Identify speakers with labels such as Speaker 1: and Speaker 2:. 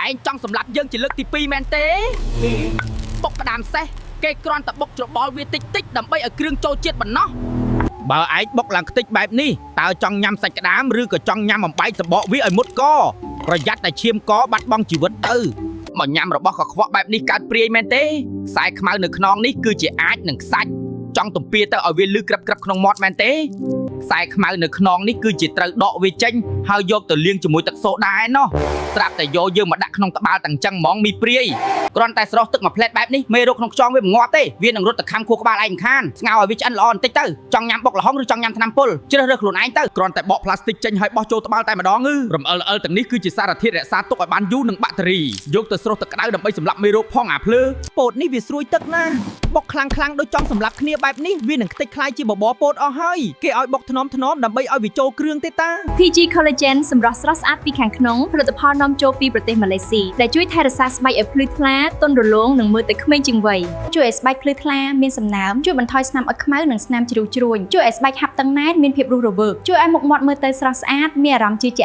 Speaker 1: ឯងចង់សម្លាប់យើងជាលើកទី2មែនទេបុកក្តាមសេះគេគ្រាន់តែបុកច្របល់វាតិចតិចដើម្បីឲ្យគ្រឿងចូលជាតិប៉ុណ្ណោះបើឯងបុកឡើងខ្ទេចបែបនេះតើចង់ញ៉ាំសាច់ក្តាមឬក៏ចង់ញ៉ាំអំបែកសបកវាឲ្យមុតកប្រយ័ត្នតែឈាមកបាត់បង់ជីវិតទៅមកញ៉ាំរបស់កខ្វក់បែបនេះកើតព្រាយមែនទេខ្សែខ្មៅនៅខ្នងនេះគឺជាអាចនិងខ្សាច់ចង់ទំពាទៅឲ្យវាលឺក្រឹបក្រឹបក្នុងមាត់មែនទេខ្សែខ្មៅនៅខ្នងនេះគឺជាត្រូវដកវាចេញហើយយកទៅលាងជាមួយទឹកសូដាឯណោះស្រាប់តែយកយើងមកដាក់ក្នុងត្បាល់ទាំងចឹងហ្មងមីព្រាយគ្រាន់តែស្រោះទឹកមួយផ្លែតបែបនេះមេរោគក្នុងខ្យងវាមិនងាប់ទេវានឹងរត់ទៅខាំខួរក្បាលឯងមិនខានស្ងោរឲ្យវាឆ្អិនល្អបន្តិចទៅចង់ញ៉ាំបុកល្ហុងឬចង់ញ៉ាំថ្នាំពុលជ្រើសរើសខ្លួនឯងទៅគ្រាន់តែបកផ្លាស្ទិកចេញហើយបោះចូលត្បាល់តែម្ដងរំអិលអិលទាំងនេះគឺជាសារធាតុរក្សាទុកឲ្យបានយូរនិងបាក់តេរីយកទៅស្រុះទឹកក្តៅដើម្បីសម្លាប់មេរោគផងអាភ្លើ
Speaker 2: ពោតនេះវាស្រួយទឹកណាស់បុកខ្លាំងខ្លាំងៗដូចចង់សម្លាប់គ្នាបែបនេះវានឹងខ្ទេចខ្លាយជាបបរពោតអស់ហើយគេឲ្យបុកថ្នមថ្នមដើម្បីឲ្យវាចូលគ្រឿងទេតា
Speaker 3: PG Collagen សម្រស់ស្រស់ស្អាតពីខាងក្នុងផលិតផលនាំចូលពីប្រទេសម៉ាឡេស៊ីដែលជួយថែរក្សាស្បែកឲ្យភ្លឺថ្លាទន់រលោងនិងមើលទៅក្មេងជាងវ័យជួយឲ្យស្បែកភ្លឺថ្លាមានសំណើមជួយបន្ថយស្នាមអុចខ្មៅនិងស្នាមជ្រីវជ្រួញជួយឲ្យស្បែកហាប់តឹងណែនមានភាពរស់រវើកជួយឲ្យមុខមាត់មើលទៅស្រស់ស្អាតមានអារម្មណ៍ជឿជាក់។